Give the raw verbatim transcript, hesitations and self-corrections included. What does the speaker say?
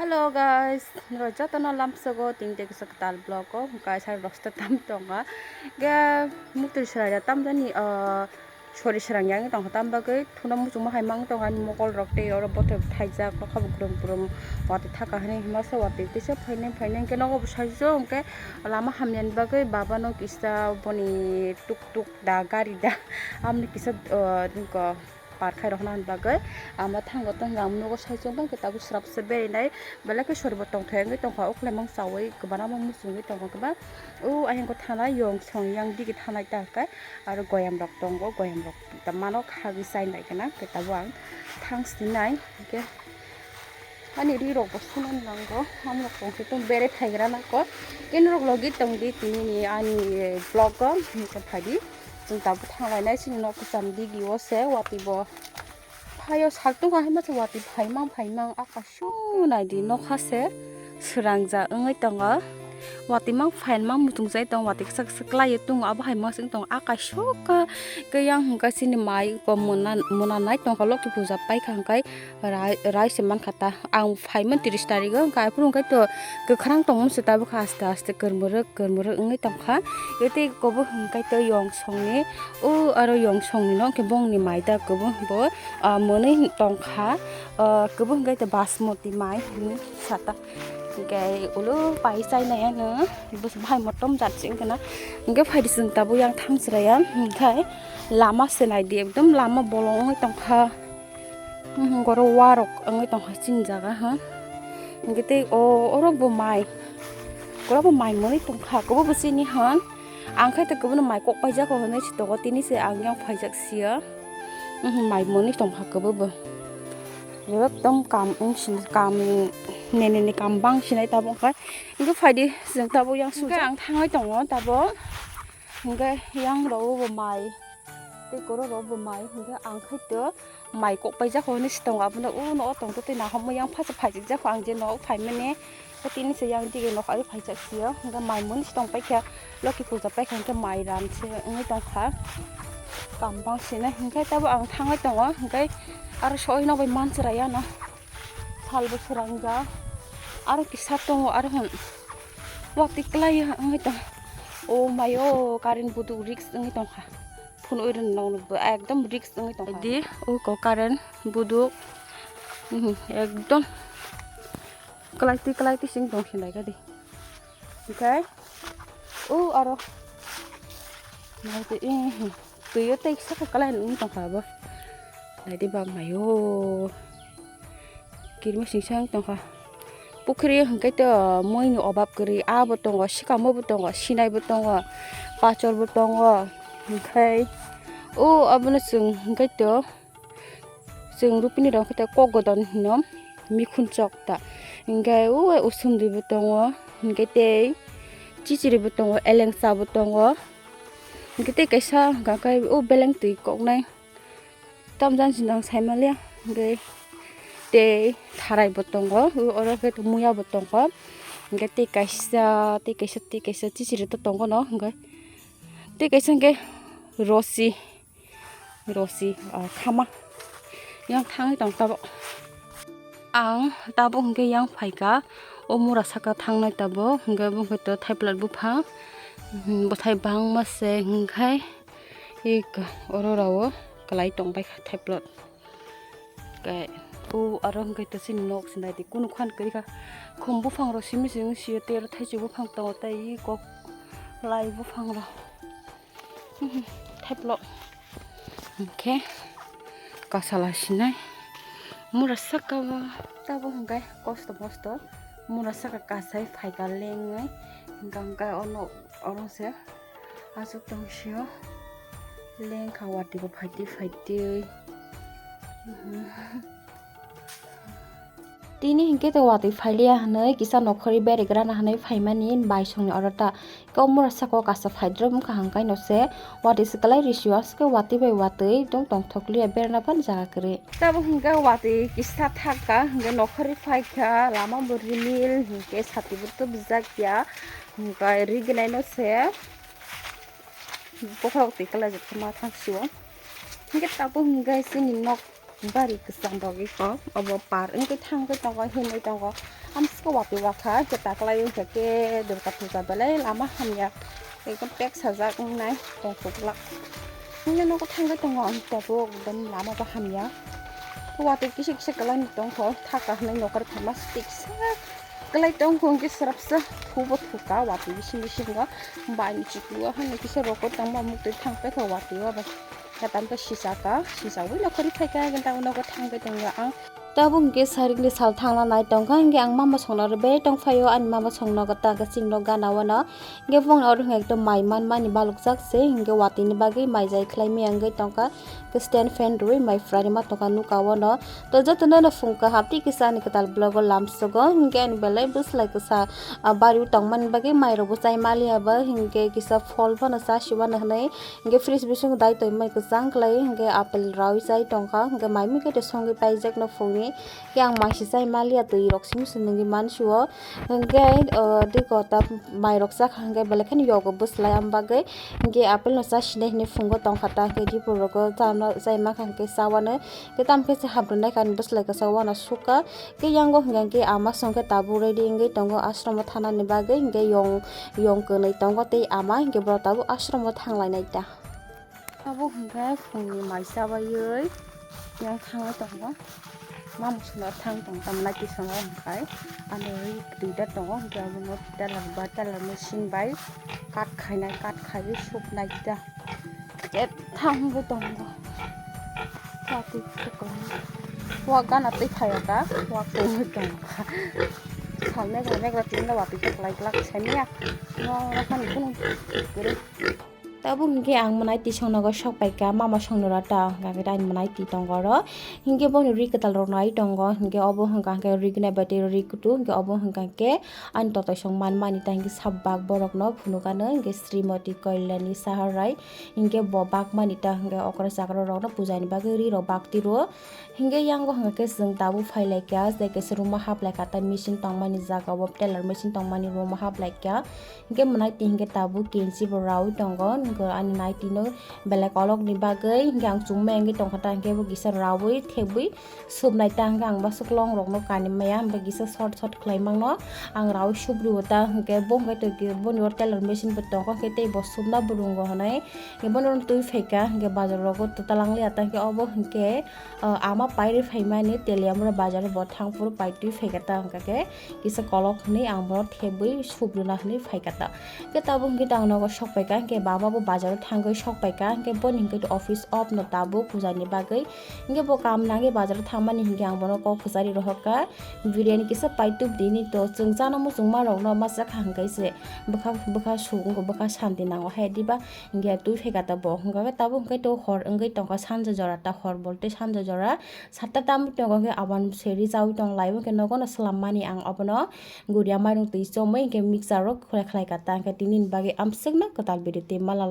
Hello guys, norok jotono lamsogo tini tei kisa kwtal vlog o kaisa rosta tam tonga. Ge mukti sraya tam jani, ah, sori srang yang tong tam bagwi thuna muchung ma hai mang tong ani mokol rok tei oro bothop thaijak nokha bo krum krum watwi thaka hani himasa watwi tisa phainai phainai hwnkhe nogo bo sajwk hwnkhe lama hamya ni bagwi baba no kisa boni tuk tuk da gari da amni kisa, ah, nokho par khai rokna bagwi ama thango tong ang nogo sai chwng tong khe tabuk srap se berinai belai khe sori bo tong thai wngwi tongkha o khlai mang chawi kwbana ma muchungwi tongkha kwbang o ayang ko thanai yong song yang digi thanai ta khe aro goyam rok tongo goyam rok mano khagwi chai nai gana khe tabuk ang thang sini nai hwnkhe. Ani ri rok bo suna nango, amrok tong khe tong bere phaigra nangkho. Khe norok logi tong di tini ni ani vlog o, hwnkhe phai di. Chwng tabuk thang lainai chini nok kwcham digi o se, watwi bo phaio sak tong kha, hima se watwi phaimang phaimang, akasu nai di nokha se swrang ja wngwi tongo. Watwi mang phaimang muchung jai tong, watwi kisa kisa kwlai tong, abo hai ma se wng tong, akasu kha. Khe yang hwnkhe chini mai ko muna, muna nai tong kha, lokhi puja pai kha hwnkhe. Rai, rai se mankha ta. Ang phaimani tris tarikh o, hwnkhe aphuru hwnkhe to kwkhwrang tongmani se tabukha aste aste kwrwrwk kwrwrwk wngwi tongkha. Tei kobo hwnkhe to yong songni, o aro yong songni no hwnkhe bongni mai da kobo bo, ah, mwnwi tongkha. Ah, kobo hwnkhe to basmati mai hinwi sata. Hwnkhe ulo pai chainai ano, bwswk bahai motom jat se wngkha na. Hwnkhe phaidi chwng tabuk yang thang chwraya, hwnkhe lama se naidi ekdom lama bolong wngwi tongkha. Hwnkhe oro warok wngwi tongkha chini jaga ha. Hwnkhe tei o, oro bo mai. Oro bo mai mwnwi tongkha. Kobo bo chini hwn. Ang khe tei kobono mai kok paijak kho hwnwi si tongo. Tini se ang yang phaijak sia. Mai mwnwi tongkha kobo bo. Ekdom kam wng sini, kam nini ni kam bang sinai tabuk khe. Hwnkhe phaidi chwng tabuk yang sujak. Hwnkhe ang thangwi tongo tabuk. Hwnkhe yang rw bo mai. Tei koro rw bo mai. Hwnkhe ang khe to mai kok paijak kho hinwi si tongo, abono uno o tongtwtwi naharmani yang phaisa phaijak jak kho ang je nok phaimani. Tei tini se yang dige nok ari phaijak sio, hwnkhe mai mwnwi si tong paikha, loki puja paikha hwnkhe mai ram se wngwi tongkha, kam bang sini hwnkhe tabuk ang thangwi tongo, hwnkhe aro soi nokbai manchwrai ano salbo swrangjak, aro kisa tongo aro hwn watwi kwlai wngwi tong, o mayo current buduk risk wngwi tongkha. Phunui rwnai nokni bo ekdom risk wngwi tongkha. Di, o ko current buduk, mhm, ekdom kwlaitwi kwlaitwi sing tong sinai kha di. Hwnkhe o aro naidi, mhm, twi o tei saka kwlai wngwi tongkha abo. Naidi bak maio. Kirima singsa wng tongkha. Pukhri hwnkhe to muini obab kwrwi, abo tongo, swkamo bo tongo, sinai bo tongo, pachor bo tongo. Hwnkhe o abono chwng hwnkhe to chwng rupini rok hwnkhe to kok godon hino, mikhun chok ta. Hwnkhe o usundui bo tongo, hwnkhe tei chichiri bo tongo, elengsa bo tongo. Hwnkhe tei kaisa hwnkha khe o beleng twi koknai. Tamjani sini ang saimaliya, hwnkhe tei tharai bo tongo, oro khe muya bo tongo, hwnkhe tei kaisa, tei kaisa, tei kaisa chichiri to tongo no, hwnkhe tei kaisa hwnkhe rosi, rosi, ah, khama yang thangwi tong tabuk. Ang tabuk hwnkhe yang phaikha, o mura saka thangnai tabuk, hwnkhe bo hwnkhe to thaiplot buphang, bwthai bangma se hwnkhe. Eka, oro rao kwlai tong bai kha thaiplot. Kai, o aro hwnkhe to chini nok se nai di, kunu khan kwrwi kha. Khum buphang rok simi simi sio, tei oro thaichuk buphang tongo, tei eko lai buphang rok. Thaiplot. Hwnkhe kasala sinai. Mura saka o, tabo hwnkhe kosto mosto. Mura saka kasai phaikha lengwi. Hwnkhe hwnkhe ono, oro se. Aswk tong sio. Lengkha watwi bo phaitwi phaitwi. Tini hinkhe to watwi phailiya hinwi kisa nokhorwi beregrana hinwi phaimani baisongni oro ta. Khe o mura saka o kasa phaidrop wngkha hwnkhai no se watwi se kwlai risio aswk khe watwi bai watwi tong tongthok liya berana phano jaga kwrwi. Tabuk hinkhe watwi kisa thakha hinkhe nokhorwi phaikha lama bo rimil hinkhe sati bo tubujak ya hinkhe rignai no se. Bokhorok twi kwlaijak ma thang sio. Hinkhe tabuk hinkhe chini nok Bari kwcham rok iko obo par wngwi thangwi tongo, hinwi tongo. Amswk watwi wakha hwnkhe taklai wngkha khe durga puja belai lama hamya. Ekdom pek sajak wngnai tongthok glak. Wngya nogo thangwi tongo ang tabuk ekdom lama bo hamya. Watwi kisa kisa kwlai tongkho thaka hwnwi nokar phaima tiksa kwlai tongkho hwnkhe swrapsa thubo thuka watwi bising bisingo. Bai ni chuklo hwnwi kisa rokor tongma muktwi thangpaikha watwi o bai. Katam khe sisaka, sisawi nokhorwi phaikha, hwnkhe tabuk nogo thangwi tongya ang. Tabuk hwnkhe saringni sal thangna nai tongkha, hwnkhe ang mama songno rwbwi tongphaio, ani mama songno gata gachingno gana wano. Hwnkhe bongni oro hwnkhe ekdom mai manmani balukjak se, hwnkhe watwini bagwi mai jai khlaimaya wngwi tongkha. Hwnkhe stand fan rwui mai phwrani ma tongkha nuka wano. To jotono no phung kaham tei kisa ani kwtal vlog o lamsogo, hwnkhe ani belai bwslai kwsa, ah, bari o tongmani bagwi mai rokbo chai maliya ba, hwnkhe kisa phol phano chasi wano hwnwi. Hwnkhe fridge bisingo dai tongmani kwchang kwlai, hwnkhe apple raui chai tongkha, hwnkhe mai mui khe songwi paijak no phungni. Hwnkhe ang mai se chai maliya, twi rok simi se nungwi mansio. Hwnkhe, o, twi kota mai rok chakha, hwnkhe belai kheno yogo bwslai, am bagwi. Hwnkhe apple no cha sinai hinwi phungo tongkha ta, hwnkhe dipor rogo chana chai mankha, hwnkhe cha wano. Hwnkhe tamo khe se hap rwnai kha, ani bwslai kwchak wano sukha. Hwnkhe yango hwnkhe ama songkhe tabuk ready wngwi tongo ashram o thanani bagwi, hwnkhe yong yong kwnwi tongo tei ama hwnkhe borok tabuk ashram o thanglainai ta. Abo hwnkhe phungni mai chabaiwi yang thangwi tongo. Mama songno thang tong tamo nai tisongo hwnkhe ano ri duita tongo, hwnkhe abono teller ba teller machine bai cut khainai, cut khaiwi suknai ta. Je thangwi tongo. Watwi kwlai. Wa gana twi phaio ka, wa tongwi tongo. Sal negra negra twi watwi kwlai glak semiya. Wa rakhani khunu kwrwi. Tabuk hwnkhe ang mwnai twi songnogo sok paikha, mama songno rw ta hwnkha khe ani mwnai twi tongo oro. Hwnkhe bono ri kwtal rok nai tongo, hwnkhe obo hwnkha khe ri gwnai bai tei ri kutu, hwnkhe obo hwnkha khe ani totoi song manmani ta hwnkhe sabak borokno phunukano, hwnkhe Srimoti Kalyani Sahar Rai, hwnkhe bo bakmani ta hwnkhe okra chakra rokno pujani bagwi ri rok bakti rwo. Hwnkhe yango hwnkha khe chwng tabuk phai lai kha, je kaisa room o hap lai kha, ta machine tongmani jaga o, tailor machine tongmani room o hap lai kha. Hwnkhe mwnai twi hwnkhe tabuk kenchi bo raui tongo, hwnkhe ani naitwi no belai kolokni bagwi hwnkhe ang chumui wngwi tongkha ta, hwnkhe bo kisa raui thebwi supnai ta, hwnkhe ang basuk long rokno kanwi maya, hwnkhe kisa short short khlai mangno ang raui subrwi o ta, hwnkhe bo hwnkhe twi boni o tailor machine bo tongkha, hwnkhe tei bo supna bo rwngo hwnwi, hwnkhe bono twi phaikha, hwnkhe bazar rogo twlang liya ta, hwnkhe obo hwnkhe, ah, ama pairwi phaimani teliamura bazar bo thang phuru pai twi phaikha ta, hwnkhe khe kisa kolok hwnwi ang bono thebwi subrwna hwnwi phaikha ta. Hwnkhe tabuk hwnkhe ang nogo sok paikha, hwnkhe baba bo bazar o thangwi sok paikha, hwnkhe boni hwnkhe office off no tabuk pujani bagwi. Hwnkhe bo kam nangwi bazar o thangmani hwnkhe ang bono kok kwchari rohorkha, biryani kisa pai tubdini to chwng chana muchungma rokno ma chakha hwnkhe se bwkha, bwkha suk wngkha, bwkha santi nango hai diba, hwnkhe twi phaikha ta bo. Hwnkhe tabuk hwnkhe to hor wngwi tongkha, sanja jora ta hor bolte sanja jora. Satta tamo tongo khe awan seri chaui tong lai, bo khe nogo no swlam mani ang obono guria mairum twi chomwi hwnkhe mixture o khlai khlai kha ta, hwnkhe tini ni bagwi amswk no kwtal biri twi mala.